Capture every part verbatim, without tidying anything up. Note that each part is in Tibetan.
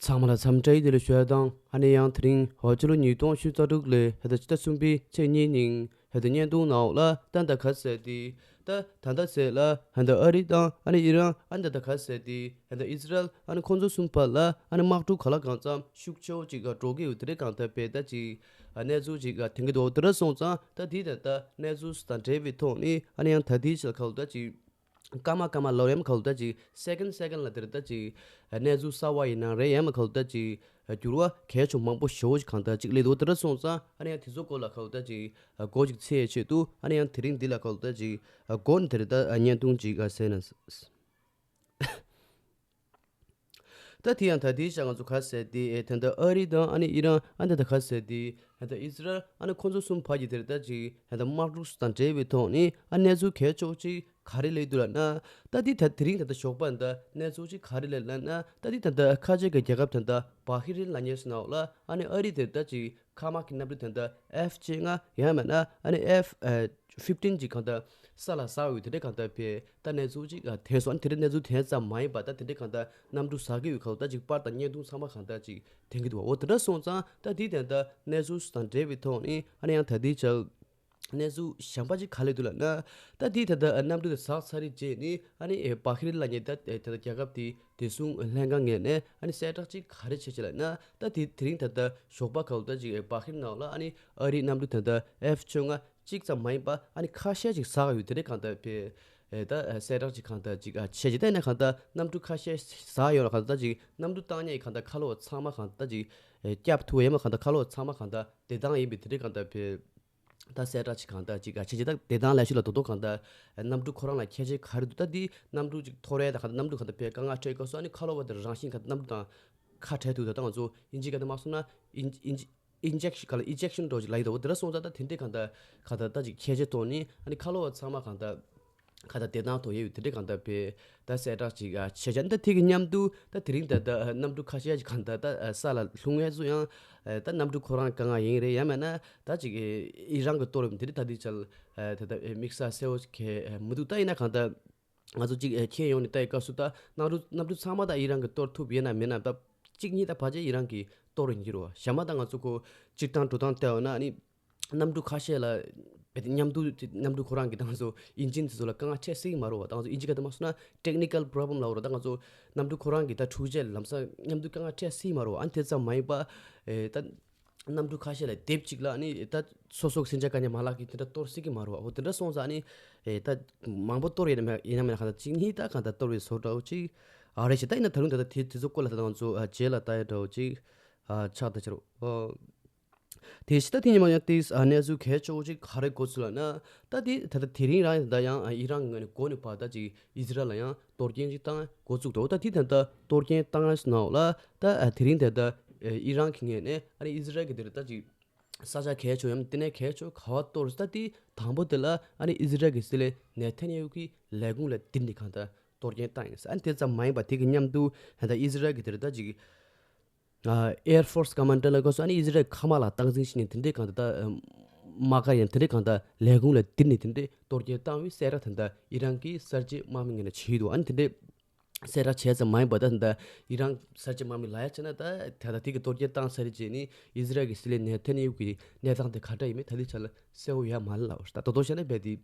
ཚང་མ་ལ་འཚམས་འདྲི་བདེ་ལེགས་ཞུ་ཡ་དང་། ཨ་ནི་ཡང་དེ་རིང་ཧོ་ཕྱི་ལོ་ཉིས་སྟོང་ཉི་ཤུ་རྩ་དྲུག་ལོའི་ཧེ་ད་ཕྱི་ཟླ་གསུམ་པའི་ཚེས་གཉིས་ཉིན་ཧེ་ད་བརྙན་ཐུང་ནང་ལ་ད་ད་ག་ཟེར་ཏེ། ད་ད་ད་ཟེར་ལ་ཧེ་ད་ཨ་རི་དང་ཨ་ནི་ཨི་རན། ཨ་ནི་ད་ད་ག་ཟེར་ཏེ་ཧེ་ད་ཨི་ཟི་རལ། ཨ་ནི་ཁོང་ཚོ་གསུམ་བར་ལ་ཨ་ནི་དམག་འཁྲུག་ག་ལ་གང་འཚམ་ཤུགས་ཆེ་བོ་ཅིག་འགྲོ་གི་ཡོད། དེ་རེད། གང་ལྟར་བས་ད་ཅིག་གནས་ཚུལ་ཅིག་ཐོན་གྱི་འདུག་དེ་འདྲ་སོང་ཙང་ད་དེ་ད་ད་གནས་ཚུལ་དང་འབྲེལ་བའི་ཐོག་ནས་ཨ་ནི་ཡང་ད་དེའི་ཆ་ལ་ཁ་ལོ་ད་ཅིག་སྐར་མ་སྐར་མ་ལོ་ཡམ་ཁ་ལོ་ད་ཅིག་སེ་ཀན་སེ་ཀན་ལ་དེར་ད་ཅིག་གནས་ཚུལ་གསར་བ་ཡིན་ན་རེད། ཡམ་ཁ་ལོ་ད་ཅིག་འགྱུར་བ་གལ་ཆེན་མང་པོ་ཞེ་བོ་ཅིག་གང་ད་ཅིག་སླེབས་འདུག་དེ་འདྲ་སོང་ཙང་ཨ་ནི་ཡང་དེ་ཚོ་སྐོར་ལ་ཁ་ལོ་ད་ཅིག་སྒོ་ཅིག་ཚེས་ཆེད་དུ་ཨ་ནི་ཡང་དེ་རིང་འདི་ལ་ཁ་ལོ་ད་ཅིག་སྒོ་ནས་དེར་ད་བརྙན་ཐུང་ཅིག་ཟེར་ན། ད་དེ་ཡང་ད་དེའི་ཆ་ང་ཚོ་ག་ཟེར་ཏེ་ཨེ་ད་ད་ཨ་རི་དང་ཨ་ནི་ཨི་རན། ཨ་ནི་ད་ག་ཟེར་ཏེ་ད་ད་ཨི་ཟི་རལ། ཨ་ནི་ཁོང་ཚོ་གསུམ་བར་གྱི་དེར་ད་ཅིག་ད་ད་དམག་འཁྲུག་དང་འབྲེལ་བའི་ཐོག་ནས་ཨ་གནས་ཚུལ་གལ་ཆེ་བོ་ཅིག་ག་རེ་སླེབས་འདུག་ལབ་ན། ད་དེ་ད་དེ་རིང་ད་ད་ཞོགས་པ་ད་གནས་ཚུལ་ཅིག་ག་རེ་སླེབས་ལབ་ན། ད་དེ་ད་ད་ཁ་ཆེ་གི་རྒྱལ་ཁབ་ད་ད་བྷ་ཧི་རིན་ལབ་མཁན་ཟེར་ནའོ་ལ་ཨ་ནི་ཨ་རི་དེར་ད་ཅིག་མཁའ་དམག་གི་གནམ་གྲུ་ད་ད་ཨེཕ་བཅོ་ལྔ་ཡང་མིན་ན་ཨ་ནི་ཨེཕ་ཨེ་ཕིཕ་ཊིན་ཅིག་གང་ལྟར་ས་ལ་ཟགས་ཡོད། དེ་འདྲ་གང་ལྟར་བས་ད་གནས་ཚུལ་ཅིག་ཐོན་སོང་། ཨ་ནི་དེ་འདྲ་གནས་ཚུལ་ཐོན་ཙམ་མ་ཡིན་པ་ད་དེ་འདྲ་གང་ལྟར་གནམ་གྲུ་ཟགས་ཀྱི་ཡོད་ཁ་ལོ་ད་ཅིག་པར་དང་བརྙན་ཐུང་ཚང་མ་གང་ལྟར་ཅིག་ཐོན་གྱི་འདུག་འོ་དེ་འདྲ་སོང་ཙང་ད་དེ་ད་ད་གནས་ཚུལ་དང་འབྲེལ་བའི་ཐོག་ནས་ཨ་ནི་ཡང་ད་དེའི་ཆ་གནས་ཚུལ་གཞན་པ་ཅིག་ག་རེ་སླེབས་འདུག་ལབ་ན། ད་དེ་ད་ད་གནམ་གྲུ་དེ་ཟགས་ཚར་རེད་བྱས་ནས་ཨ་ནི་བྷ་ཧི་རིན་ལབ་མཁན་ད་ད་ད་རྒྱལ་ཁབ་དེ་བདེ་སྲུང་ལྷན་ཁང་ངོས་ནས་ཨ་ནི་གསལ་བསྒྲགས་ཅིག་ག་རེ་བྱས་བྱས་ལབ་ན། ད་དེ་དེ་རིང་ད་ལྟ་ཞོགས་པ་ཁ་ལོ་ད་ཅིག་བྷ་ཧི་རིན་ནང་ལ་ཨ་ནི་ཨ་རིའི་གནམ་གྲུ་ད་ལྟ་ཨེཕ་བཅོ་ལྔ་གཅིག་ཙམ་མ་ཡིན་པ་ཨ་ནི་ཁ་ཤས་ཅིག་ཟགས་ཡོད། དེ་རེད། གང་ལྟར་བས་ཨེ་ད་གསལ་བསྒྲགས་ཅིག་གང་ལྟར་ཅིག་བྱས་ཅིག་ད་ཡིན་ན་གང་ལྟར་གནམ་གྲུ་ཁ་ཤས་ཟགས་ཡོད་ལ། གང་ལྟར་ཅིག་གནམ་གྲུ་བཏང་མཁན་གང་ལྟར་ཁ་ལོ་བ་ཚང་མ་གང་ལྟར་ཅིག་ཨེ་བསྐྱབས་ཐུབ་ཡོད་མ། གང་ལྟར་ཁ་ལོ་བ་ཚང་མ་གང་ལྟར་བདེ་ཐང་ཡིན་པའི་དེ་རེད། གང་ལྟར་བས་ད་གསལ་བསྒྲགས་ཅིག་གང་ལྟར་ཅིག་བྱས་ཅིག་ད་བདེ་ཐང་ལས་ཤུལ་ལ་དོ་དོ་གང་ལྟར་གནམ་གྲུ་ཁོ་རང་ལ་ཁྱད་ཆོས་ག་རེ་འདུག་ད་འདི་གནམ་གྲུ་ཅིག་འཐོར་ཡས་དང་གང་ལྟར་གནམ་གྲུ་གང་ལྟར་བས་དཀའ་ངལ་འཕྲད་སྐབས་སུ་ཨ་ནི་ཁ་ལོ་བ་དེ་རང་བཞིན་གང་ལྟར་གནམ་གྲུ་དང་ཁ་བྲལ་ཐུབ། ད་ལྟ་ང་ཚོ་ཨིན་ཇི་སྐད་དུ་མ་སོང་ན་ཨིན་ཨིན་ཇི་ཨིན་ཇེག་ཤིན་ག་ལ་ཨིན་ཇེག་ཤིན་འགྲོ་ཅིག་ལ་ཡི་དོ་དེ་འདྲ་སོང་ཙང་ད་དེ་འདྲའི་གང་ལྟར་གང་ལྟར་ད་ཅིག་ཁྱད་ཆོས་ཐོག་ནས་ཨ་ནི་ཁ་ལོ་བ་ཚང་མ་གང་ལྟར་གང་ལྟར་བདེ་ཐང་ཐོག་ཡོད་ཡོད། དེ་འདྲའི་གང་ལྟར་བས་ད་གསལ་བསྒྲགས་ཅིག་བྱས་བྱས་ད་དེ་གི་མཉམ་དུ་ད་དེ་རིང་ད་ད་གནམ་གྲུ་ཁ་ཤས་ཅིག་གང་ལྟར་ད་ས་ལ་ལྷུང་ཡས་ཚོ་ཡང་ད་གནམ་གྲུ་ཁོ་རང་དཀའ་ངལ་ཡིན་རེད། ཡང་མིན་ན་ད་ཅིག་ཨི་རན་གི་གཏོར་ཡོད་དེ་རེད། ད་དེ་ཆ་ལ་ད་ད་དམིགས་བསལ་གསལ་བོ་ཁེ་མི་འདུག་ད་ཡིན་ན་གང་ལྟར་ང་ཚོ་གཅིག་ཨེ་ཁྱེད་ཡོང་ནས་ལྟ་ཡི་སྐབས་སུ་ད་གནམ་གྲུ་གནམ་གྲུ་ཚང་མ་ད་ཨི་རན་གྱིས་གཏོར་ཐུབ་ཡོད་ན་མེད་ན། ད་གཅིག་གཉིས་ད་ཕལ་ཆེར་ཨི་རན་གྱིས་གཏོར་ཡིན་གྱི་རེད་བ། གཞན་མ་ད་ང་ཚོ་ཁོ་སྤྱིར་བཏང་འགྲོ་སྟངས་བལྟས་པ་ན་ཨ་ནི་གནམ་གྲུ་ཁ་ཤས་ལ་རྦད་དེ་མཉམ་དུ་གནམ་གྲུ་ཁོ་རང་གི་ད་ང་ཚོ་ཨིན་ཇིན་དེ་ཚོ་ལ་དཀའ་ངལ་འཕྲད་སྲིད་ཀྱི་མ་རེད་བ། ད་ང་ཚོ་ཨིན་ཇི་སྐད་དུ་མ་སོང་ན་ཊེག་ནི་ཀལ་པོ་རོབ་ལེམ་ལབ་དགོས་རེད། ད་ང་ཚོ་གནམ་གྲུ་ཁོ་རང་གི་ད་འཁྲུག་ཆས་ལམ་སང་མཉམ་དུ་དཀའ་ངལ་འཕྲད་སྲིད་ཀྱི་མ་རེད་བ། ཨ་ནི་དེ་ཙམ་མ་ཡིན་པ་ཨེ་ད། གནམ་གྲུ་ཁ་ཤས་ལ་སྡེབ་གཅིག་ལ་ཨ་ནི་ད་སོ་སོ་གི་མཚོན་ཆ་དཀའ་ངལ་མ་ལག་གིས་དེ་འདྲ་གཏོར་སྲིད་ཀྱི་མ་རེད་བ། འོ་དེ་འདྲ་སོང་ཙང་ཨ་ནི་ཨེ་ད་མང་པོ་གཏོར་ཡིན་ན་མེད་ཡིན་ན་མེད་ན་གང་ལྟར་གཅིག་གཉིས་ད་གང་ལྟར་གཏོར་བའི་བཟོ་འདྲ་བོ་ཅིག་ཨ་རེད་ཤག་ད་ཡིན་ན་ད་རུང་ད་ལྟ་དེ་དེ་ཚོ་སྐོར་ལ་ད་ལྟ་ང་ཚོ་ཨ་རྗེས་ལ་ལྟ་ཡ་འདྲ་བོ་ཅིག་ཨ་ཆགས་ད་ཕྱིར་རོ། ཨོ། དེ་ཕྱི་ད་དེ་ཉི་མ་ཡང་ཏིས་ཨ་གནས་ཚུལ་གལ་ཆེ་བོ་ཅིག་ག་རེ་འགོ་ཚུགས་ལབ་ན། ད་དེ་ད་ལྟ་དེ་རིང་རང་ཡང་ད་ཡང་ཨ་ཨི་རན་ངོས་ནས་འགོ་ནས་བར་ད་ཅིག་ཨི་ཟི་རལ་ལ་ཡང་གཏོར་སྐྱོན་ཅིག་བཏང་འགོ་བཙུགས་འདུག་ད་དེ་ད་ལྟ་གཏོར་སྐྱོན་བཏང་ཡ་ནང་ལ་ད་ཨ་དེ་རིང་ད་ལྟ་ཨི་རན་གྱི་ངོས་ནས་ཨ་ནི་ཨི་ཟི་རལ་གྱི་དེ་རེད་ད་ཅིག་ས་ཆ་གལ་ཆེ་ཡང་དེ་ནས་གལ་ཆེ་ག་བ་གཏོར་ད་དེ་དང་པོ་དེ་ལ་ཨ་ནི་ཨི་ཟི་རལ་གྱི་སྲིད་བློན་ནེ་ཐན་ཡ་ཧུ་གི་ལས་ཁུངས་ལ་དེ་ནས་གང་ལྟར་གཏོར་སྐྱོན་བཏང་ཡིན། ཨ་ནི་དེ་ཙམ་མ་ཡིན་པ་དེ་གི་མཉམ་དུ་ད་ལྟ་ཨི་ཟི་རལ་གྱི་དེ་རེད་ད་ཅིག་ཨེར་ཕོར་སི་ཀ་མན་ཌར་ལ་གོ་སོང་། ཨ་ནི་ཨི་ཟི་རལ་མཁའ་དམག་ལ་སྟངས་འཛིན་བྱེད་ནས་དེ་འདྲའི་གང་ལྟར་ད་དམག་སྒར་ཡང་དེ་འདྲའི་གང་ལྟར་ལས་ཁུངས་ལ་དེ་ནས་དེ་འདྲའི་གཏོར་སྐྱོན་བཏང་བའི་གསལ་བསྒྲགས་ད་ལྟ་ཨི་རན་གྱི་གསར་བརྗེ་དམག་མི་ངོས་ནས་བྱས་འདུག་ཨ་ནི་དེ་འདྲའི་གསལ་བསྒྲགས་བྱས་ཙམ་མ་ཡིན་པ་ད་ད་ལྟ་ཨི་རན་གསར་བརྗེ་དམག་མི་ལ་ཡ་བྱས་ན་ད་ད་ལྟ་དེ་གི་གཏོར་སྐྱོན་བཏང་ཚར་རེད་བྱས་ནས་ཨི་ཟི་རལ་གྱི་སྲིད་བློན་ནེ་ཐན་ཡ་ཧུ་གི་གནས་སྟངས་དེ་ག་འདྲ་ཡིན་མིན་ད་ལྟའི་ཆ་ལ་གསལ་བོ་ཡོད་མ་རེད་ལབ། ད་དོ་དོ་བཤད་ན་རྦད་དེ།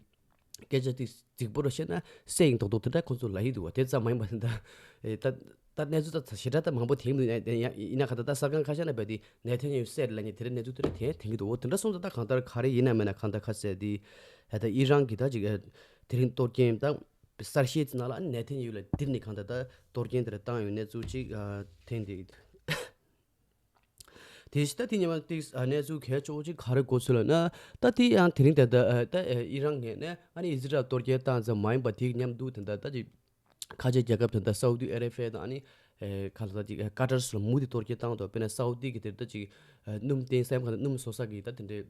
སྐད་ཆ་དེ་རྫིག་པོ་རུ་བཤད་ན་སེ་ཡིན་མདོག་མདོག་དེ་འདྲ་ཁོང་ཚོ་ལབ་ཡི་འདུག་བ། དེ་ཙམ་མ་ཡིན་པ་དེ་འདྲ་ཨེ་ད་ད་གནས་ཚུལ་ད་ཞེ་དྲག་ད་མང་པོ་དེ་མི་འདུག་ཡིན་ན་ག་ད་ད་གསར་ཁང་ཁ་ཤས་ན་རྦད་དེ་ནེ་ཐན་ཡ་ཧུ་གསལ་ལབ་མཁན་དེ་འདྲ་གནས་ཚུལ་དེ་འདྲ་དེ་དེང་གི་འདུག་འོ་དེ་འདྲ་སོང་ཙང་ད་གང་ལྟར་ག་རེ་ཡིན་ན་མིན་ན་གང་ལྟར་ཁ་གསལ་དེ་ཨེ་ད་ཨི་རན་གྱི་ད་ཅིག་ཨེ་དེ་རིང་གཏོར་སྐྱོན་ད་གསར་བཤད་ཅིག་ནང་ལ་ནེ་ཐན་ཡ་ཧུ་ལ་དེ་ནས་གང་ལྟར་ད་གཏོར་སྐྱོན་དེ་འདྲ་བཏང་ཡོད་གནས་ཚུལ་ཅིག་ཨ་དེང་དེ། དེ་བཞིན་ད་དེ་ཉི་མ་ཏིག་ཨ་གནས་ཚུལ་གལ་ཆེ་བོ་ཅིག་ག་རེ་འགོ་ཚུགས་ལབ་ན། ད་དེ་ཡང་དེ་རིང་ད་ལྟ་ཨ་ད་ཨ་ཨི་རན་ངོས་ནས་ཨ་ནི་ཨི་ཟི་རལ་གཏོར་སྐྱོན་བཏང་ཙམ་མ་ཡིན་པ་དེའི་མཉམ་དུ་ད་ལྟ་ད་ཅིག་ཁ་ཆེ་རྒྱལ་ཁབ་ད་ལྟ་སའུ་ཏི་ཨ་རེ་བྷི་ཡ་དང་ཨ་ནི་ཨེ་ག་ལ་ད་ཅིག་ཨ་ཀ་ཏར་སོགས་ལ་མུ་མཐུད་གཏོར་སྐྱོན་བཏང་འདུག་དཔེར་ན་སའུ་ཏི་གི་དེར་ད་ཅིག་ཨ་སྣུམ་བཏོན་ས་ཡོད་མཁན་ད་སྣུམ་བཟོ་ས་གི་ད་དེ་འདྲའི་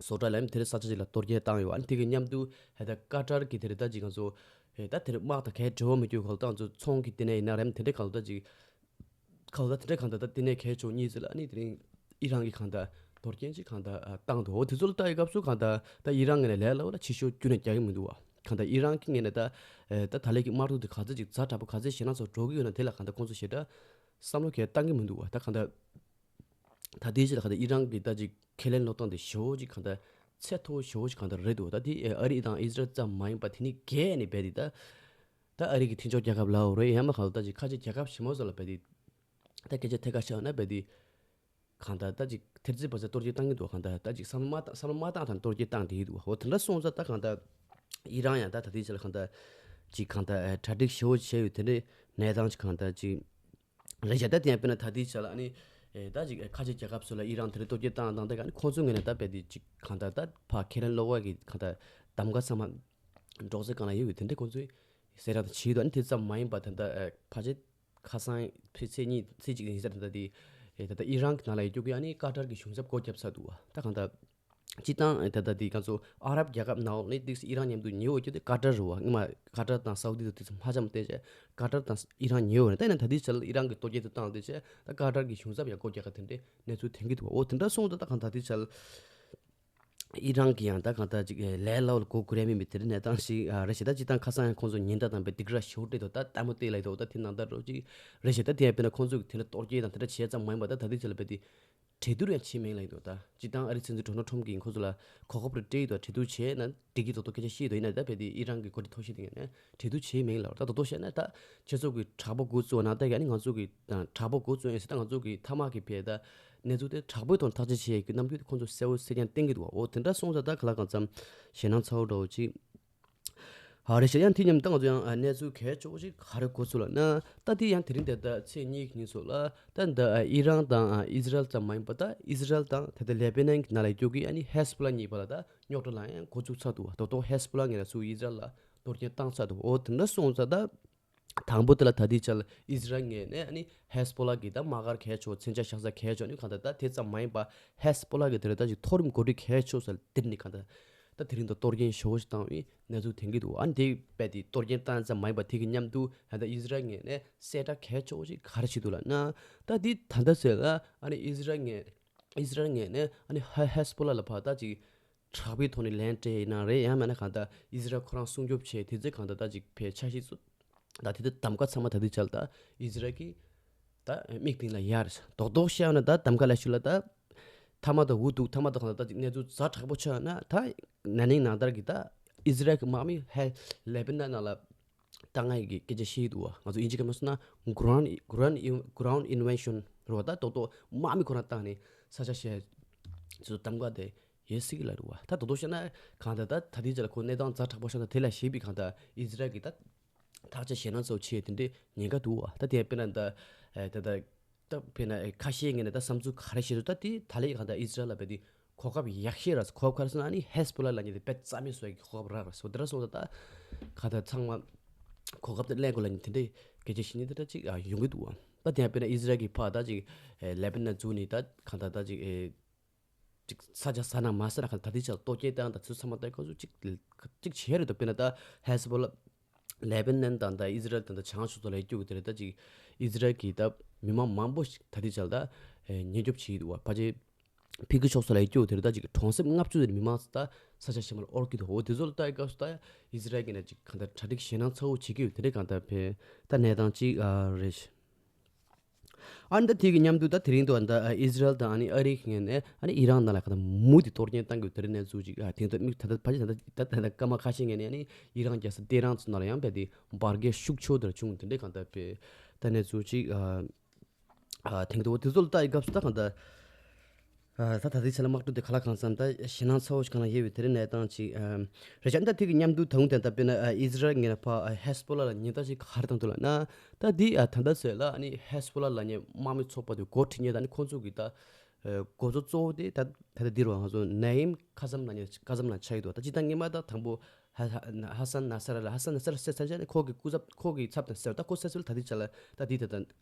བཟོ་གྲྭ་ལ་ཡང་དེ་རིང་ས་ཆ་ཅིག་ལ་གཏོར་སྐྱོན་བཏང་ཡོད། ཨ་ནི་དེ་གི་མཉམ་དུ་ཧེ་ད་ཀ་ཏར་གི་དེ་རིང་ད་ཅིག་ང་ཚོ་ཧེ་ད་དེ་རིང་དམག་དང་གའི་འབྲེལ་བ་མེད་རྒྱུ་ག་ལ་ད་ང་ཚོ་ཚོང་གི་ལྟེ་གནས་ཡིན་ན་རེད། དེ་འདྲ་ག་ལ་ད་ཅིག་ག་ལ་ད་དེ་འདྲ་གང་ད་ད་ལྟེ་གནས་གལ་ཆེ་གཉིས་ཟེར་ལ་ཨ་ནི་དེ་རིང་ཨི་རན་གི་གང་ད་གཏོར་སྐྱོན་ཅིག་གང་ད་བཏང་འདུག་འོ་དེ་ཚོ་ལ་ལྟ་ཡི་སྐབས་སུ་གང་ད་ད་ཨི་རན་ངོས་ནས་ལས་སླ་བོ་ལ་ཕྱི་ཤོག་རྒྱུན་ནས་རྒྱག་གི་མི་འདུག་བ། གང་ད་ཨི་རན་གི་ངོས་ནས་ད་ད་ད་ལས་ཀྱི་དམག་འཁྲུག་དེ་ག་ཚོད་ཅིག་ཛ་དྲག་པོ་ག་ཚོད་ཞེད་སྣང་ཚོ་འགྲོ་གི་ཡོད་ན་དེ་ལ་གང་ད་ཁོང་ཚོ་ཞེ་དྲག་ བསམ་བློ་གས་བཏང་གི་མི་འདུག་བ། ད་གང་ལྟར་ད་དེའི་ཆེད་ལ་གང་ལྟར་ཨི་རན་གྱི་ད་ཅིག་ཁས་ལེན་ལོག་སྟངས་དེ་ཞེ་པོ་ཅིག་གང་ལྟར་ཚད་མཐོ་བོ་ཞེ་པོ་ཅིག་གང་ལྟར་རེད་འདུག་བ། ད་དེ་ཨ་རི་དང་ཨི་ཟི་རལ་ཙམ་མ་ཡིན་པ་དེ་ནི་གས་ནས་བས་དེ་ད་ད་ཨ་རི་གི་མཐུན་ཕྱོགས་རྒྱལ་ཁབ་ལའོ་རེད། ཡང་མ་གང་ལྟར་ད་ཅིག་ཁ་ཆེ་རྒྱལ་ཁབ་ཞིག་མོ་ཟེར་ལ་བས་དེ་ད་སྐད་ཆ་ཐད་ཀར་བཤད་ན་བས་དེ། གང་ལྟར་ད་ཅིག་ཐེར་ཙི་བ་ཙི་གཏོར་སྐྱོན་བཏང་གི་འདུག་གང་ལྟར་ད་ཅིག་བསམ་བློ་མ་བཏང་བསམ་བློ་མ་བཏང་དང་གཏོར་སྐྱོན་བཏང་བསྡད་ཀྱི་འདུག་འོ་དེ་འདྲ་སོང་ཙང་ད་གང་ལྟར་ཨི་རན་ཡང་ད་ད་ལྟའི་ཆ་ལ་གང་ལྟར་ཅིག་གང་ལྟར་ཨེ་གྲ་སྒྲིག་ཞེ་པོ་བྱས་ཡོད། དེ་འདྲའི་གནས་སྟངས་ཅིག་གང་ལྟར་ཅིག་རེད་བྱས། ད་དེ་ཡང་དཔེར་ན་ད་ལྟའི་ཆ་ལ་ཨ་ནི་ཨེ་ད་ཅིག་ཨེ་ཁ་ཆེ་རྒྱལ་ཁབ་ཚོ་ལ་ཨི་རན་དེ་འདྲ་གཏོར་སྐྱོན་བཏང་བཏང་ད་ག་ཨ་ནི་ཁོང་ཚོའི་ངོས་ནས་ད་རྦད་དེ་ཅིག་གང་ལྟར་ད་ཕར་ཁས་ལེན་ལོག་པ་གི་གང་ལྟར་གདམ་ག་ཚང་མ་འགྲོ་ས་གང་ལ་ཡོད་ཡོད་དེ་འདྲ་ཁོང་ཚོས་གསལ་བསྒྲགས་དང་བྱས་ཡོད། ཨ་ནི་དེ་ཙམ་མ་ཡིན་པ་ད་ལྟ་ཨེ་ཕལ་ཆེར་ཁ་སང་ཕྱི་ཚེས་གཉིས་ཚེས་གཅིག་ཉིན་ཤར་ད་ལྟ་དེ་ཨེ་ད་ལྟ་ཨི་རན་གྱི་ནང་ལ་ཡོད་རྒྱུ་གི་ཨ་ནི་ཀ་ཏར་གྱི་གཞུང་ཚབ་སྒོ་བརྒྱབ་ཚར་འདུག་བ། ད་གང་ལྟར་སྤྱིར་བཏང་ཨེ་ད་ལྟ་དེ་ང་ཚོ་ཨ་རབ་རྒྱལ་ཁབ་ནང་ནས་ཏིག་ཨི་རན་མཉམ་དུ་ཉེ་བོ་རྒྱུ་དེ་ཀ་ཏར་རེད་བ། སྔོན་མ་ཀ་ཏར་དང་སའུ་དི་དང་དེ་ཚོ་ཧ་ཅང་བརྟེན་བྱས་ཀ་ཏར་དང་ཨི་རན་ཉེ་བོ་རེད། ད་ཡིན་ན་ད་ལྟའི་ཆར་ཨི་རན་གྱི་གཏོར་སྐྱོན་དེ་བཏང་དེ་བྱས་ད་ཀ་ཏར་གྱི་གཞུང་ཚབ་ཡང་སྒོ་རྒྱག་ག་དེ་འདྲའི་གནས་ཚུལ་ཐོན་གྱི་འདུག་བ། འོ་དེ་འདྲ་སོང་ད་ད་གང་ལྟར་ད་ལྟའི་ཆར། ཨི་རན་གྱི་ཡང་ད་གང་ལྟར་ཅིག་ལས་སླ་བོ་ལ་གོ་དགོས་རེད་མིན་མི་དེ་རིང་གནས་སྟངས་ཤིག་ཨ་རེད་ཤག་ད་སྤྱིར་བཏང་ཁ་སང་ཡང་ཁོང་ཚོ་ཉེན་བརྡ་དང་བའི་སྡིགས་ར་ཞེ་པོ་སྤྲད་འདུག་ད་ལྟད་མོ་བལྟས་ལབ་འདུག་ད་དེ་ནང་ལྟར་རོ་ཅིག་རེད་ཤག་ད་དེ་ཡང་དཔེར་ན་ཁོང་ཚོ་གི་དེ་འདྲ་གཏོར་སྐྱོན་དང་དེ་འདྲ་བྱས་ཙམ་མ་ཡིན་པ་ད་ད་ལྟའི་ཆ་ལ་བས་དེ་གྲོས་བསྡུར་ཡང་བྱས་མེད་ལབ་འདུག་ད་སྤྱིར་བཏང་ཨ་རི་སྲིད་འཛིན་ཌོ་ནལ་ཊམ་གྱིས་ཁོང་ཚོ་ལ་གོ་སྐབས་རེ་སྤྲད་འདུག་གྲོས་བསྡུར་བྱས་ན་འགྲིག་གི་རེད་འདུག་སྐད་ཆ་བཤད་འདུག་ཡིན་ན་ད་བས་དེ་ཨི་རན་གྱི་འགོ་ཁྲིད་མཐོ་ཤོས་དེ་ངས་ནས་གྲོས་བསྡུར་བྱས་མེད་ལབ། ད་དོ་དོ་བཤད་ན་ད་ཁྱེད་ཚོ་གི་དྲག་པོ་འགོ་བཙུགས་ན་ད་ཡང་ནི་ང་ཚོ་གི་དྲག་པོ་འགོ་བཙུགས་ཡིན་ཟེར་ད་ང་ཚོ་གི་མཐའ་མ་གི་བས་ད། གནས་ཚུལ་དེ་དྲག་པོའི་ཐོག་ནས་ཐག་གཅོད་བྱེད་ཡས་ཀྱི་རྣམ་འགྱུར་དེ་ཁོང་ཚོ་གསལ་བོ་གསལ་རྐྱང་བསྟན་གྱི་འདུག་བ། འོ་དེ་འདྲ་སོང་ཙང་ད་ག་ལ་གང་འཚམ་ཞེད་སྣང་ཚ་བོ་འདྲ་བོ་ཅིག་ཧ་རེ་ཞེ་ཡང་དེ་མཉམ་ད་ང་ཚོ་ཡང་ཨ་གནས་ཚུལ་གལ་ཆེ་བོ་ཞིག་ག་རེ་གོ་ཚུལ་ལ་ན་ད་དེ་ཡང་དེ་རིང་དེ་ད་ཚེས་གཉིས་ཀྱི་ཉིན་ཚོ་ལ་ད་འདི་ཨི་རན་དང་ཨི་ཟི་རལ་ཙམ་མ་ཡིན་པ་ད་ཨི་ཟི་རལ་དང་ད་ལྟ་ལེ་པེ་ནན་གྱི་ནང་ལ་ཡོད་རྒྱུ་གི་ཨ་ནི་ཧེ་སི་བྷོ་ལ་གཉིས་བར་ལ་ད་རྙོག་དྲ་ལ་ཡང་འགོ་ཚུགས་ཚར་འདུག་བ། ད་དུང་ཧེ་སི་བྷོ་ལ་ངོས་ལ་ཚུར་ཨི་ཟི་རལ་ལ་གཏོར་སྐྱོན་བཏང་ཚར་འདུག་འོ་དེ་འདྲ་སོང་ཙང་ད། དང་པོ་དེ་ལ་ད་ལྟའི་ཆར་ཨི་ཟི་རལ་ངོས་ནས་ཨ་ནི་ཧེ་སི་བྷོ་ལ་གི་ད་དམག་སྒར་གལ་ཆེ་བོ་མཚོན་ཆ་བཞག་ས་གལ་ཆེ་བོ་ནི་གང་ལྟར་ད་དེ་ཙམ་མ་ཡིན་པ་ཧེ་སི་བྷོ་ལ་གི་དེ་རེད་ད་ཅིག་མཐོ་རིམ་འགོ་ཁྲིད་གལ་ཆེ་བོ་ས་དེར་ནི་གང་ལྟར་ད་དེ་རིང་ད་གཏོར་སྐྱོན་ཞེ་བོ་ཞིག་བཏང་བའི་གནས་ཚུལ་ཐོན་གྱི་འདུག་ཨ་ནི་དེ་རྦད་དེ་གཏོར་སྐྱོན་བཏང་ཙམ་མ་ཡིན་པ་དེ་གི་མཉམ་དུ་ད་ལྟ་ཨི་ཟི་རལ་ངོས་ནས་གསལ་བསྒྲགས་གལ་ཆེ་བོ་ཞིག་ག་རེ་བྱེད་འདུག་ལབ་ན་ད་དེ་ད་ལྟ་ཟེར་ལ་ཨ་ནི་ཨི་ཟི་རལ་ངོས་ཨི་ཟི་རལ་ངོས་ནས་ཨ་ནི་ཧེ་ཧེ་སི་བྷོ་ལ་ལ་ཕར་ད་ཅིག་དྲག་པོའི་ཐོག་ནས་ལན་སྤྲད་ཡིན་ན་རེད། ཡང་མིན་ན་གང་ལྟར་ཨི་ཟི་རལ་ཁོ་རང་སྲུང་སྐྱོབ་བྱས་དེ་ཚོས་གང་ལྟར་ད་ཅིག་ཕའི་འཆར་གཞི་ཚོ་ད་དེ་ཚོ་གདམ་ག་ཚང་མ་ད་དེ་ཆར་ད་ཨི་ཟི་རལ་གྱིས་ད་མིག་སྟེང་ལ་ཡར་རྡོག་རྡོག་བཤད་ན་ད་གདམ་ག་ལ་ཞུ་ལ་ད་མཐའ་མ་ད་འུ་ཐུག་མཐའ་མ་ད་གང་ལྟར་ད་ཅིག་གནས་ཚུལ་ཛ་དྲག་པོ་ཆགས་ན་ད་ན་ནིང་ནང་ལྟར་གྱི་ད་ཨི་ཟི་རལ་གྱི་དམག་མི་ཧེ་ལེ་པི་ནན་ནང་ལ་བཏང་ཡས་ཀྱི་སྐད་ཆ་བཤད་འདུག་བ། ང་ཚོ་དབྱིན་ཇི་སྐད་མ་སོང་ན་ground ground ground invasion རེད་བ། ད་རྡོག་རྡོག་དམག་མི་ཁོ་རང་བཏང་ནས་ས་ཆ་བཤལ་ཚོ་གདམ་ག་དེ་ཡོད་སྲིད་ཀྱི་ལ་རེད་བ། ད་རྡོག་རྡོག་བཤད་ན་གང་ལྟར་ད་ད་ལྟའི་ཆ་ལ་ཁོ་གནས་སྟངས་ཛ་དྲག་པོ་ཤར་ད་དེ་ལ་ཞེད་པའི་གང་ལྟར་ཨི་ཟི་རལ་གྱི་ད་ཐག་ཆ་ཞེད་སྣང་ཚ་བོ་ཆེ་དེ་འདྲའི་ཉེན་ཁ་འདུག་བ། ད་དེ་དཔེར་ན་ད་ད་ད་ད་དཔེར་ན་ཁ་ཤས་ངོས་ནས་ད་བསམ་ཚུལ་ག་རེ་བཤད་འདུག་ད་དེ་ད་ལས་གང་ལྟར་ཨི་ཟི་རལ་ལ་བས་དེ་གོ་སྐབས་ཡག་ཤོས་རག་སོང་། གོ་སྐབས་ག་རེ་སོང་ན་ཨ་ནི་ཧེ་སི་བྷོ་ལ་ལབ་མཁན་དེ་དཔེ་རྩ་མེད་བཟོ་ཡག་གི་གོ་སྐབས་རག་རག་སོང་། དེ་འདྲ་སོང་ཙང་ད་གང་ལྟར་ཚང་མ་གོ་སྐབས་དེ་ལེན་དགོས་ལབ་མཁན་དེ་འདྲའི་སྐད་ཆ་བཤད་མཁན་དེ་འདྲ་ཅིག་ཨ་ཡོང་གི་འདུག་བ། ད་དེ་ཡང་དཔེར་ན་ཨི་ཟི་རལ་གྱི་ཕར་ད་ཅིག་ཨེ་ལེ་པི་ནན་འཛུལ་ནས་ད་གང་ལྟར་ད་ཅིག་ཨེ་ཅིག་ས་ཆ་ཟ་ན་མ་ཟ་ན་གང་ལྟར་ད་ལྟའི་ཆར་གཏོར་སྐྱོན་བཏང་ད་ཚུར་ཚང་མ་ད་ག་ཚོད་ཅིག་ཅིག་བྱས་རེད་འདུག་དཔེར་ན་ད་ཧེ་སི་བྷོ་ལ་ལེ་པི་ནན་དང་ད་ཨི་ཟི་རལ་དང་ད་བྱང་ཕྱོགས་ཚོ་ལ་ཡོད་རྒྱུ་གི་དེ་རེད། ད་ཅིག་ཨི་ཟི་རལ་གྱིས་ད་མི་མང་མང་པོ་ཞིག་ད་ལྟའི་ཆར་ད་ཨེ་ཉེན་སྐྱོབ་བྱེད་ཀྱི་འདུག་བ། ཕལ་ཆེར་ཕ་གི་ཕྱོགས་སུ་ལ་ཡོད་རྒྱུ་དེར་ད་ཅིག་གྲོང་གསེབ་ལྔ་བཅུ་དེར་མི་མང་ད་ས་ཆ་གཞན་པ་ལ་དབོར་གྱི་འདུག་འོ་དེ་ཚོ་ལ་ལྟ་ཡི་སྐབས་སུ་ད་ཨི་ཟི་རལ་གྱི་ནས་ཅིག་གང་ལྟར་གྲ་སྒྲིག་ཞེད་སྣང་ཚ་བོ་བྱེད་ཀྱི་ཡོད། དེ་འདྲའི་གང་ལྟར་བས་ད་གནས་སྟངས་ཅིག་ཨ་རེད། ཨ་ནི་ད་དེ་གི་མཉམ་དུ་ད་དེ་རིང་དུ་ཨ་ནི་ད་ཨི་ཟི་རལ་དང་ཨ་ནི་ཨ་རི་གི་ངོས་ནས་ཨ་ནི་ཨི་རན་ནང་ལ་གང་ལྟར་མུ་མཐུད་གཏོར་སྐྱོན་བཏང་གི་ཡོད། དེ་འདྲའི་གནས་ཚུལ་ཅིག་ཨ་དེང་དུ་མིག་ད་ལྟ་ཕལ་ཆེར་ད་ལྟ་ད་ལྟ་སྐར་མ་ཁ་ཤས་སྔོན་ནས་ཨ་ནི་ཨི་རན་རྒྱལ་ས་ཏེ་རན་ཚོ་ནང་ལ་ཡང་བས་དེ་འབར་གས་ཤུགས་ཆེ་བོ་དེ་འདྲ་བྱུང་། དེ་འདྲའི་གང་ལྟར་བས་ད་གནས་ཚུལ་ཅིག་ཨ། ཨ་དེང་དུ་འོ་དེ་ཚོ་ལ་ལྟ་ཡི་སྐབས་སུ་ད་གང་ལྟར། ཨ་ད་ད་ལྟའི་ཆ་ལ་དམག་འཁྲུག་དེ་ག་ལ་གང་འཚམ་ད་ཞེད་སྣང་ཚ་བོ་ཞིག་གང་ལ་ཡོད་པའི་དེ་རིང་གནས་སྟངས་ཅིག་ཨ་རེད་ཤག་ད་དེ་གི་མཉམ་དུ་ད་དུང་དེ་ལྟ་དཔེར་ན་ཨ་ཨི་ཟི་རལ་ངོས་ནས་ཕར་ཨ་ཧེ་སི་བྷོ་ལ་ལ་ཉེན་བརྡ་ཞིག་ག་རེ་བཏང་འདུག་ལབ་ན། ད་འདི་ཨ་ད་ལྟ་ཟེར་ལ་ཨ་ནི་ཧེ་སི་བྷོ་ལ་ལབ་མཁན་དམག་མི་ཚོགས་པ་དེ་འགོ་ཁྲིད་མཁན་ད་ནི་ཁོང་ཚོ་གི་ད་ཨ་འགོ་གཙོ་གཙོ་བོ་དེ་ད་ད་ལྟ་འདིར་བ་ང་ཚོ་ན་ཧིམ་ཁ་ཟམ་ལབ་མཁན་ཁ་ཟམ་ལབ་ཆགས་ཡོད་འདུག་ད་སྤྱིར་བཏང་སྔོན་མ་ད་དང་པོ་ཧ་ཧ་ཧ་སན་ན་སར་ལ་ཧ་སན་ན་སར་ཟེར་ཚར་ཅིག་ནི་ཁོ་གི་སྐུ་ཚབ་ཁོ་གི་ཚབ་དང་ཟེར་ད་ཁོ་ཟེར་ཚུལ་ད་འདི་ཆ་ལ་ད་འདི་ད་ད་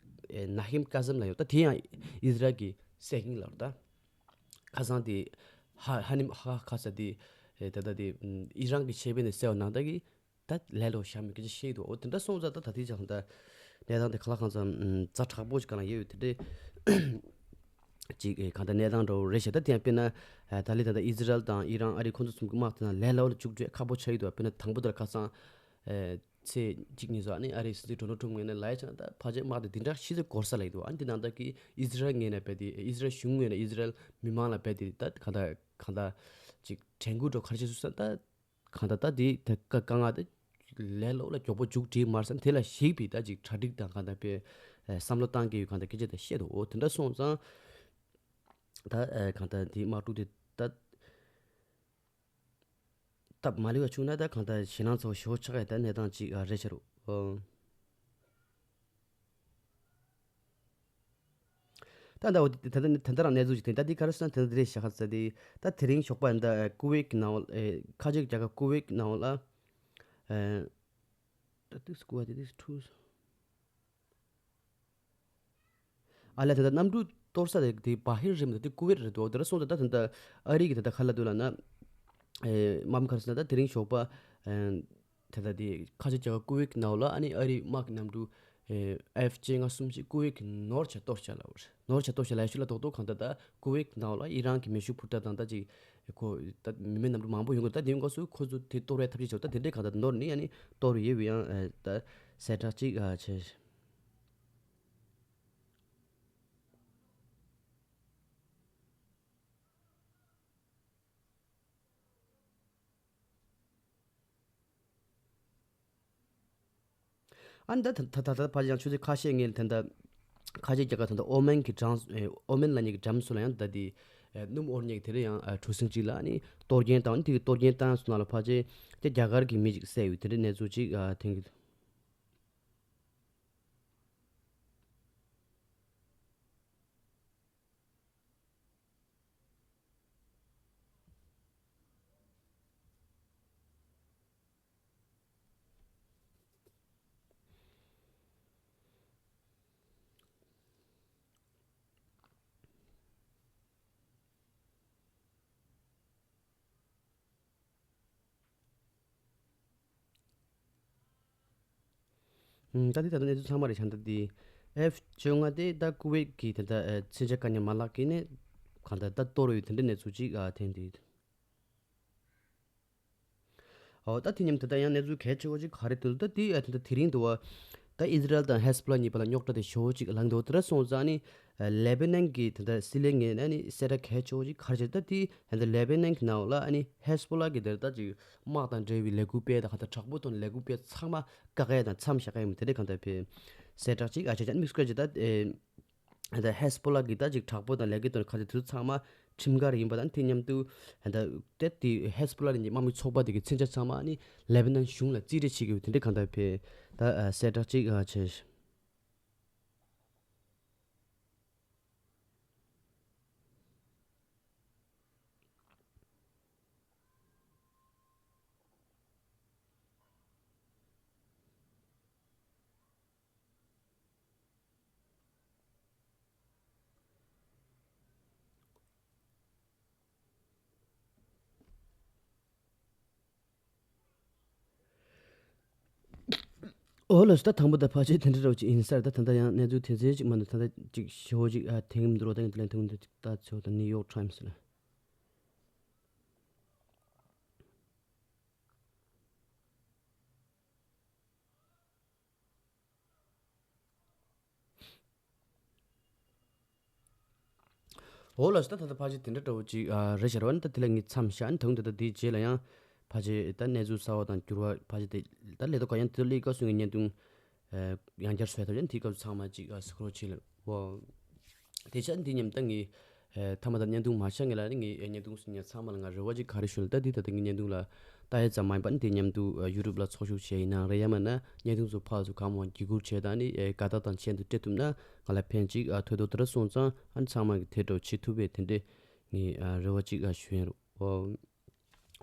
ཨེ་ན་ཧིམ་ཁ་ཟམ་ལབ་ཡོད། ད་དེ་ཡང་ཨི་ཟི་རལ་གི་སེ་གིང་ལབ་རེད་ད། ཁ་སང་དེ་ཧ་ཧ་ནིམ་ཧ་ཁ་ས་དེ་ཨེ་ད་ད་དེ་ཨིན་རན་གྱི་ཆེད་དཔོན་ནས་གསལ་བ་ནང་ལྟར་གྱི་ད་ལས་ལོ་ཞག་མི་སྐད་ཆ་བཤད་འདུག་འོ་དེ་འདྲ་སོང་ཙང་ད་ད་ཐེངས་ཀྱང་ད་གནས་སྟངས་དེ་ག་ལ་གང་འཚམ་ཛ་དྲག་པོ་ཞིག་ག་ལ་ཡོད་ཡོད་དེ་འདྲས་ཅིག་གང་ལྟར་གནས་སྟངས་འདྲ་བོ་རེད་ཤག་ད་དེ་ཡང་དཔེར་ན་ད་ལི་ད་ད་ཨི་ཟི་རལ་དང་ཨི་རན་ཨ་རི་ཁོང་ཚོ་གསུམ་གྱི་དམག་དེ་ན་ལས་སླ་བོ་ལ་བཅུག་འགྲོ་ཁག་པོ་ཆགས་ཡོད་འདུག་དཔེར་ན་དང་པོ་དེ་ལ་ཁ་སང་ཨེ། ཚེས་གཅིག་གཉིས་སུ་ཨ་ནི་ཨ་རིའི་སྲིད་འཛིན་ཌོ་ནལ་ཊམ་ངོས་ནས་ལབ་ཡ་ཆ་ན་ད་ཕལ་ཆེར་དམག་དེ་འདི་འདྲ་ཤི་ཚེ་འགོར་ས་ལབ་ཀྱི་འདུག་ཨ་ནི་དེ་ནང་ད་གི་ཨི་ཟི་རལ་ངོས་ནས་ཕེབས་དེ་ཨི་ཟི་རལ་གཞུང་ངོས་ནས་ཨི་ཟི་རལ་མི་མང་ལ་ཕེབས་དེ་ད་གང་ལྟར་གང་ལྟར་ཅིག་དྲན་སྐུལ་འགྲོ་ག་རེ་བྱེད་སུ་ས་ད་གང་ལྟར་ད་དེ་ད་དཀའ་དཀའ་ངལ་ད་ལས་སླ་པོ་ལ་མགྱོགས་པོ་མཇུག་སྒྲིལ་མ་རེད་ས་དེ་ལ་གཞིགས་པའི་ད་ཅིག་གྲ་སྒྲིག་དང་གང་ལྟར་དཔེ་བསམ་བློ་བཏང་གི་ཡོད་གང་ལྟར་སྐད་ཆ་ད་བཤད་འདུག་འོ་དེ་འདྲ་སོང་ཙང་ད་གང་ལྟར་དེ་དམག་འཁྲུག་དེ་ད། སྟབས་མ་ལེགས་པ་བྱུང་ན་ད་གང་ལྟར་ཞེད་སྣང་ཚ་པོ་ཞེ་པོ་ཆགས་ཡ་ད་གནས་སྟངས་ཅིག་ཨ་རེད་ཤག་རོ། ཨོ། ད་ད་འོ་དེ་ད་ད་ད་ད་རང་གནས་ཚུལ་ཅིག་དེ་ད་འདི་ག་རེ་ཟེར་ན་དེ་ད་དེ་རེད་ཤག་ཁ་ཚ་དེ་ད་དེ་རིང་ཞོགས་པ་ད་ཀུ་ཝེད་ཀྱི་ནང་ལ་ཨེ་ཁ་ཆེ་རྒྱལ་ཁབ་ཀུ་ཝེད་ཀྱི་ནང་ལ་ཨེ་ད་དེ་ཀུ་ཝེད་དེ་དེ་ཐུ། ཨ་ལས་ད་ལྟ་གནམ་གྲུ་གཏོར་ས་དེ་དེ་བ་ཧིར་རེད་མི་འདུག་དེ་ཀུ་ཝེད་རེད་འདུག་དེ་འདྲ་སོང་ཙང་ད་ད་ལྟ་ཨ་རི་གི་ད་ལྟ་ཁ་ལ་འདུག་ལ་ན་ཨེ་མམ་ཁར་སི་ན་ད་དེ་རིང་ཞོགས་པ་ཨེ་ད་ལྟ་དེ་ཁ་ཆེ་རྒྱལ་ཁབ་ཀུ་ཝེད་ཀྱི་ནང་ལ་ཨ་ནི་ཨ་རིའི་དམག་གི་གནམ་གྲུ་ཨེ་ཨེཕ་བཅོ་ལྔ་གསུམ་བཞི་ཀུ་ཝེད་ཀྱི་ནོར་བྱས་གཏོར་བྱས་ལ་འོར་ནོར་བྱས་གཏོར་བྱས་ལ་ཡ་ཤུ་ལ་རྡོག་རྡོག་གང་ད་ད་ཀུ་ཝེད་ཀྱི་ནང་ལ་ཨི་རན་གྱི་མེ་ཤུགས་འཕུར་མདའ་དང་ད་ཅིག་ཁོ་ད་མི་མེད་གནམ་གྲུ་མང་པོ་ཡོང་གི་ད་དེ་ཡོང་སྐབས་སུ་ཁོ་ཚོ་དེ་གཏོར་བའི་ཐབས་ཤེས་བྱས་ད་དེ་འདྲའི་གང་ད་ནོར་ནི་ཨ་ནི་གཏོར་ཡོད་པའི་ཡང་ཨེ་ད་གསལ་བསྒྲགས་ཅིག་ཨ་བྱས། ཨ་ནི་ད་ད་ད་ད་ཕལ་ཆེར་ཡང་ཆུ་ཚོད་ཁ་ཤས་ངས་ད་ད་ཁ་ཤས་རྒྱ་གར་ད་ད་ཨོ་མན་གྱི་འགྲམ་ཨོ་མན་ལབ་མཁན་གྱི་འགྲམ་སུ་ལ་ཡང་ད་དེ་སྣུམ་དབོར་མཁན་གྱི་དེ་རེད་ཡང་གྲུ་གཟིངས་གཅིག་ལ་ཨ་ནི་གཏོར་སྐྱོན་བཏང་ཨ་ནི་དེ་གི་གཏོར་སྐྱོན་བཏང་སོང་ན་ལ་ཕལ་ཆེར་དེ་རྒྱ་གར་གྱི་མི་གཅིག་བསད་ཡོད་དེ་འདྲའི་གནས་ཚུལ་གཅིག་ཐོན་གྱི་འདུག་ད་འདི་ད་ལྟ་གནས་ཚུལ་ཚང་མ་རེད་ཆ་ད་འདི་ཨེཕ་བཅོ་ལྔ་དེ་ད་ཀུ་ཝེད་ཀྱི་དེ་ད་མཚོན་ཆ་དཀའ་ཉེན་མ་ལག་གི་ནས་གང་ད་ད་གཏོར་ཡོད་དེ་འདྲ་གནས་ཚུལ་ཅིག་ཐོན་དེ། ཨོ་ད་དེ་མཉམ་དུ་ད་ཡང་གནས་ཚུལ་གལ་ཆེ་བོ་ཅིག་ག་རེ་འདུག་ད་དེ་ཨ་དེ་ད་དེ་རིང་འདུག་བ། ད་ཨི་ཟི་རལ་དང་ཧེ་སི་བྷོ་ལ་གཉིས་བར་ལ་རྙོག་དྲ་དེ་ཞེ་བོ་ཅིག་ལངས་འདུག་དེ་འདྲ་སོང་ཙང་ནི་ལེ་བྷ་ནན་གྱི་དེ་ད་སྲིད་བློན་ངོས་ནས་ནི་གསལ་བསྒྲགས་གལ་ཆེ་བོ་ཅིག་ག་རེ་བྱས་ད་དེ་ད་ལེ་བྷ་ནན་གྱི་ནང་ལ་ཨ་ནི་ཧེ་སི་བྷོ་ལ་གི་དེ་ད་ཅིག་དམག་དང་འབྲེལ་བའི་ལས་འགུལ་སྤེལ་དང་ག་ད་དྲག་པོ་དང་ལས་འགུལ་སྤེལ་ཚང་མ་བཀག་ཡ་དང་མཚམས་བཞག་ཡ་ཡིན་དེ་འདྲ་གང་ད་བྱས་གསལ་བསྒྲགས་ཅིག་ཨ་ཆ་ཆ་དམིགས་བཀར་ཅིག་ད་ད་ཧེ་སི་བྷོ་ལ་གི་ད་ཅིག་དྲག་པོ་དང་ལས་ཀའི་དོན་ཁ་ཚ་དེ་ཚོ་ཚང་མ་ཁྲིམས་འགལ་ཡིན་པ་དང་དེ་མཉམ་དུ་ད་དེ་ཧེ་སི་བྷོ་ལ་ནས་དམག་མི་ཚོགས་པ་དེ་གི་མཚོན་ཆ་ཚང་མ་ནི་ལེ་བྷ་ནན་གཞུང་ལ་རྩིས་སྤྲད་བྱེད་དགོས་དེ་འདྲ་གང་ལྟར་བྱས་ད་གསལ་བསྒྲགས་ཅིག་བྱས། ཨོ་ལགས་སོ། ད་དང་པོ་ད་ཕལ་ཆེར་དེ་འདྲ་རོ་ཅིག་ཡིན་ས་རེད། ད་ད་ལྟ་ཡང་གནས་ཚུལ་དེ་ཚོ་ཅིག་མ་འདུག་ད་ལྟ་ཅིག་ཞེ་བོ་ཅིག་ཨ་ཐེངས་མི་འདུག་རོ། ད་ཡིན་དེ་ལན་ཐུང་འདུག་ད་ཚོ་ད་ནིའུ་ཡོག་ཊའིམ་སི་ལ། འོ་ལགས་སོ། ད་ད་ལྟ་ཕལ་ཆེར་དེ་འདྲ་འདྲ་བོ་ཅིག་ཨ་རེད་ཤག་རོ། ཨ་ནི་ད་དེ་ལ་ངས་མཚམས་བཞག་ཨ་ནི་ད་དུང་ད་ལྟ་དེའི་རྗེས་ལ་ཡང་ཕལ་ཆེར་ད་གནས་ཚུལ་གསར་བ་དང་འགྱུར་བ་ཕལ་ཆེར་དེ་ད་ལས་ཐོག་ག་ཡང་དེ་ལ་སླེབས་སྐབས་སུ་ངས་བརྙན་ཐུང་ཨ་ཡང་བསྐྱར་བཟོ་ཡ་ཐབས་ཡང་དེའི་སྐབས་སུ་ཚང་མ་ཅིག་ཨ་གཟིགས་རོགས་བྱེད་ལ་འོ། དེ་ཆ་འདི་མཉམ་ད་ངས་ཨ་མཐའ་མ་ད་བརྙན་ཐུང་མ་བཞག་ངས་ལ་ནི་ངས་བརྙན་ཐུང་སུ་ཉན་ཚང་མ་ལ་ང་རེ་བ་ཅིག་ག་རེ་ཞུ་ལ་ད་འདི་ད་ལྟ་ངས་བརྙན་ཐུང་ལ་ལྟ་ཡ་ཙམ་མ་ཡིན་པ་ནི་དེ་མཉམ་དུ་ཨ་ཡུ་ཊུབ་ལ་ཚོགས་ཞུགས་བྱས་ཡིན་ནའང་རེད། ཡང་མིན་ན་བརྙན་ཐུང་ཚོ་ཕར་ཚུར་གང་མང་བརྒྱུད་བསྐུར་བྱས་ད་ནི་ཨེ་དགའ་རྟགས་དང་ཆེད་དུ་སྤྲད་ཐུབ་ན་ང་ལ་ཕན་ཅིག་ཨ་ཐོས་དོ། དེ་འདྲ་སོང་ཙང་ཨ་ནི་ཚང་མ་གི་དེ་འདྲ་བྱེད་ཐུབ་པའི་དེ་འདྲའི་ངས་ཨ་རེ་བ་ཅིག་ཨ་ཞུ་ཡིན་རོ།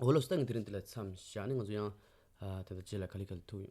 འོ་ལགས་སོ། ད་ངས་དེ་རིང་འདི་ལ་མཚམས་བཞག་ནས་ང་ཚོ་ཡང་ཨ་ད་ལྟ་རྗེས་ལ་ག་ལེ་ག་ལེ་ཐུག་ཡོང་།